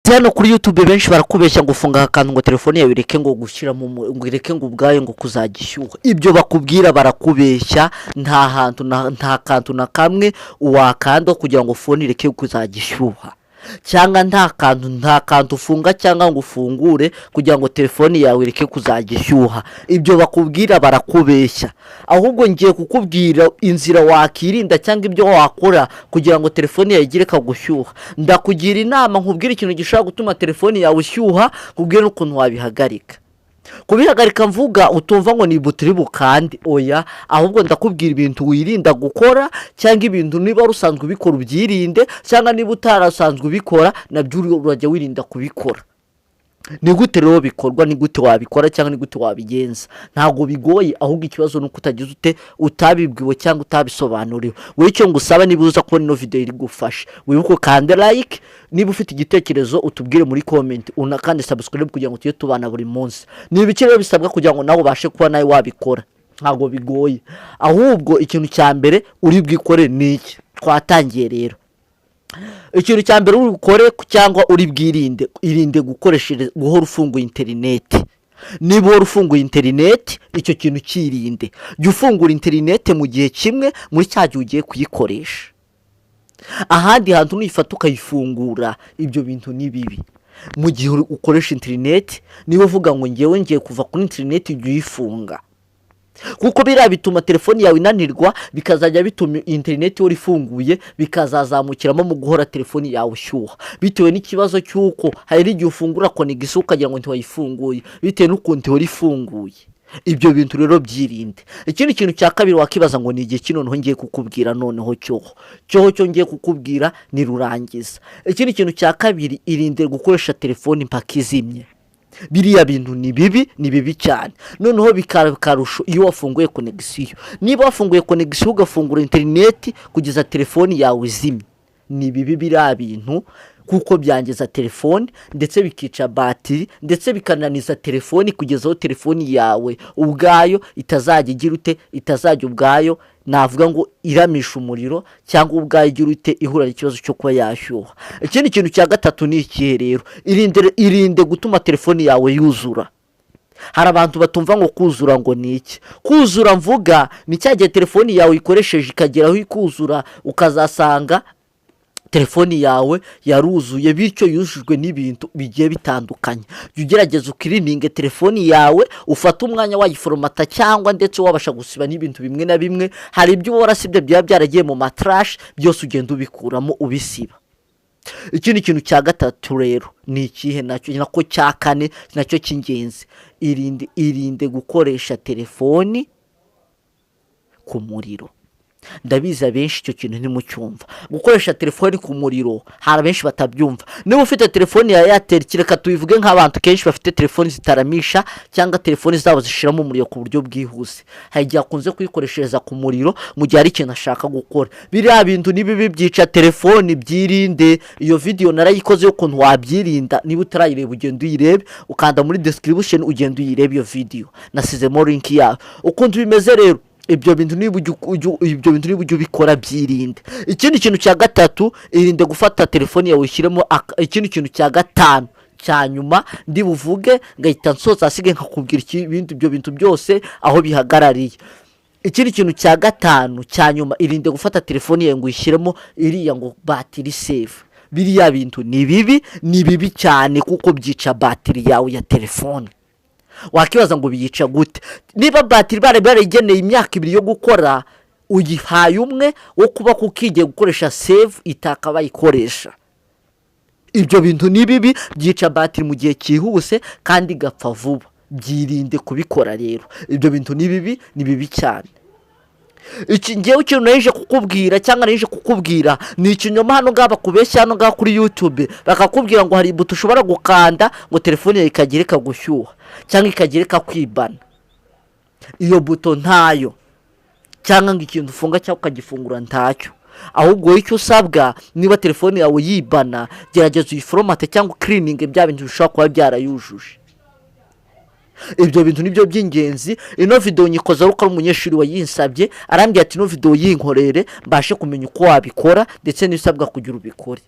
Hano kuri YouTube benshi barakubeshya ngo ufunga aka kantu ngo telefone yawe ireke ngo gushyiramo ngo ireke ngo ubwayo ngo kuzajya ishyuha. Ibyo bakubwira barakubeshya. Nta hantu nta kantu na kamwe wakanda kugira ngo phone ireke kuzajya ishyuha, cyangwa nta kantu ufunga cyangwa ngo ufungure kugira ngo telefone yawe ireke kuzajya ishyuha. Ibyo bakubwira barakubeshya. Ahubwo ngiye kukubwira inzira wakirinda cyangwa ibyo wakora kugira ngo telefone yawe igire gushyuha. Ndakugira inama, nkubwire ikintu gishobora gutuma telefone yawe ishyuha, nkubwire n'ukuntu wabihagarika. Kubihagarika mvuga, utumva ngo ni buto uri bukande, oya. Ahubwo ndakubwira ibintu wirinda gukora, cyangwa ibintu niba wari usanzwe ubikora ubyirinde, cyangwa niba utarasanzwe ubikora nabyo urajya wirinda kubikora. Ni gute rero bikorwa? Ni gute wabikora cyangwa ni gute wabigenza? Ntabwo bigoye, ahubwo ikibazo ni uko utagize ute, utabibwiwe cyangwa utabisobanuriwe. Wowe icyo ngusaba, niba uza kubona ino video iri gufasha, wibuke ukande like. Niba ufite igitekerezo utubwire muri comment, unakande subscribe kugira ngo tujye tubana buri munsi. Ni ibiki rero bisabwa kugira ngo nawe ubashe kuba nawe wabikora? Ntabwo bigoye, ahubwo ikintu cya mbere uri bwikore ni iki? Twatangiye rero. Ikintu cya mbere uri bukore cyangwa uri bwirinde, irinde gukoresha guhora ufunguye interineti. Niba uhora ufunguye interineti, icyo kintu kirinde. Jya ufungura interineti mu gihe kimwe, muri cya gihe ugiye kuyikoresha. Ahandi hantu nuyifata ukayifungura, ibyo bintu ni bibi. Mu gihe ukoresha interineti, niba uvuga ngo ngewe ngiye kuva kuri interineti, jya uyifunga, kuko biriya bituma telefoni yawe inanirwa, bikazajya bituma interineti ihora ifunguye, bikazazamukiramo mu guhora telefoni yawe ishyuha, bitewe n'ikibazo cy'uko hari n'igihe ufungura connexion ukagira ngo ntiwayifunguye, bitewe n'ukuntu ihora ifunguye. Ibyo bintu rero byirinde. Ikindi kintu cya kabiri, wakibaza ngo ni igihe ki noneho ngiye kukubwira? Noneho cyoho cyo ngiye kukubwira ni rurangiza. Ikindi kintu cya kabiri, irinde gukoresha telefoni mpaka izimye. Biriya bintu ni bibi, ni bibi cyane. Noneho bikaba akarusho iyo wafunguye connexion. Niba wafunguye connexion, ugafungura interineti kugeza telefoni yawe izimye, ni bibi biriya bintu, kuko byangiza telefoni, ndetse bikica batiri, ndetse bikananiza telefoni kugeza aho telefoni yawe ubwayo itazajya igira ute, itazajya ubwayo navuga ngo iramisha umuriro, cyangwa ubwayo igira ute, ihura n'ikibazo cyo kuba yashyuha. Ikindi kintu cya gatatu ni ikihe rero? Irinde gutuma telefoni yawe yuzura. Hari abantu batumva ngo kuzura ngo ni iki. Kuzura mvuga ni cya gihe telefoni yawe uyikoresheje ikageraho ikuzura, ukazasanga telefoni yawe yaruzuye, bityo yujujwe n'ibintu bigiye bitandukanye. Jya ugerageza ucleaninge telefoni yawe, ufate umwanya wayiforomata, cyangwa ndetse wabasha gusiba n'ibintu bimwe na bimwe. Hari ibyo uba warasibye byaba byaragiye mu matrash, byose ugenda ubikuramo, ubisiba. Ikindi kintu cya gatatu rero ni ikihe? Nacyo, nako cya kane, nacyo cy'ingenzi, irinde gukoresha telefoni ku muriro. Ndabizi abenshi icyo kintu ntimucyumva. Gukoresha telefoni ku muriro, hari abenshi batabyumva. Niba ufite telefoni ya Airtel, reka tubivuge nk'abantu kenshi bafite telefoni zitaramisha cyangwa telefoni zabo zishiramo umuriro ku buryo bwihuse, hari igihe akunze kuyikoreshereza ku muriro mu gihe hari ikintu ashaka gukora. Biriya bintu ni bibi, byica telefoni, byirinde. Iyo videwo narayikoze y'ukuntu wabyirinda. Niba utarayireba, ugenda uyirebe, ukanda muri description, ugenda uyirebe iyo videwo, nasizemo link yayo. Ukuntu bimeze rero, ibyo bintu niba ujya ubikora, byirinde. Ikindi kintu cya gatatu, irinde gufata telefoni yawe ushyiremo ikindi kintu cya gatanu cya nyuma ndi buvuge ngahita nsoza, hasigaye nkakubwira ibindi, ibyo bintu byose aho bihagarariye. Ikindi kintu cya gatanu cya nyuma, irinde gufata telefoni yawe ngo uyishyiremo iriya ngo battery saver. Biriya bintu ni bibi, ni bibi cyane, kuko byica batiri yawe ya telefone. Wakibaza ngo biyica gute? Niba batiri bari barayigeneye imyaka 2 yo gukora, uyihaye umwe wo kuba kuko igiye gukoresha save itaka bayikoresha. Ibyo bintu ni bibi, byica batiri mu gihe cyihuse kandi igapfa vuba. Byirinde kubikora rero, ibyo bintu ni bibi, ni bibi cyane. Iki ngewe ikintu naje kukubwira cyangwa naje kukubwira ni ikinyoma. Hano ngaha bakubeshya, hano ngaha kuri YouTube bakakubwira ngo hari ibuto ushobora gukanda ngo telefone yawe ikagira ikagushyuha cyangwa ikagira ikakwibana. Iyo buto ntayo, cyangwa ngo ikintu ufunga cyangwa ukagifungura, ntacyo. Ahubwo wowe icyo usabwa, niba telefone yawe yibana, gerageza uyiforomate cyangwa ucleaninge bya bintu bishobora kuba byarayujuje. Ibyo bintu nibyo by'ingenzi. Ino videwo nyikoze ari uko ari umunyeshuri wayinsabye, arambwira ati: "Ino videwo yinkorere mbashe kumenya uko wabikora ndetse n'ibisabwa kugira ubikore."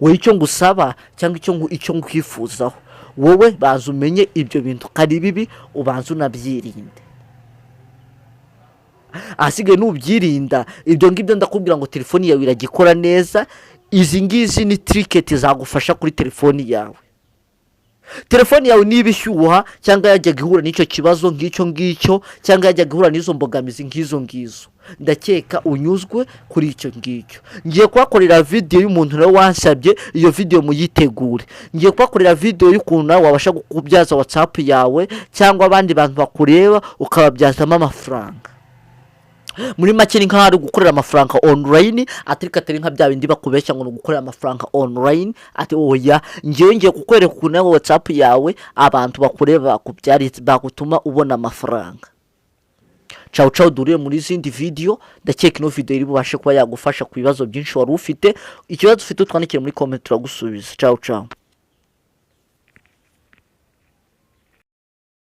Wowe icyo ngusaba cyangwa icyo nkwifuzaho, wowe baza umenye ibyo bintu ko ari bibi, ubanza unabyirinde. Ahasigaye nubyirinda ibyo ngibyo, ndakubwira ngo telefoni yawe irajya ikora neza. Izi ngizi ni trick zagufasha kuri telefoni yawe. Telefoni yawe niba ishyuha, cyangwa yajyaga ihura n'icyo kibazo nk'icyo ngicyo, cyangwa yajyaga ihura n'izo mbogamizi nk'izo ngizo, ndakeka unyuzwe kuri icyo ngicyo. Ngiye kuhakorera videwo y'umuntu nawe wansabye iyo videwo, muyitegure. Ngiye kuhakorera videwo y'ukuntu nawe wabasha kubyaza WhatsApp yawe cyangwa abandi bantu bakureba, ukababyazamo amafaranga. Muri make ni nk'aho ari gukorera amafaranga online, atari nka bya bindi bakubeshya ngo ni ugukorera amafaranga online. Ati oya, ngewe ngiye kukwereka ukuntu nawe WhatsApp yawe abantu bakureba bagutuma ubona amafaranga. Cawu cawu, duhuriye muri izindi video. Ndakeka ino video iri bubashe kuba yagufasha ku bibazo byinshi wari ufite. Ikibazo ufite utwandikire muri comment, turagusubiza. Cawu cawu.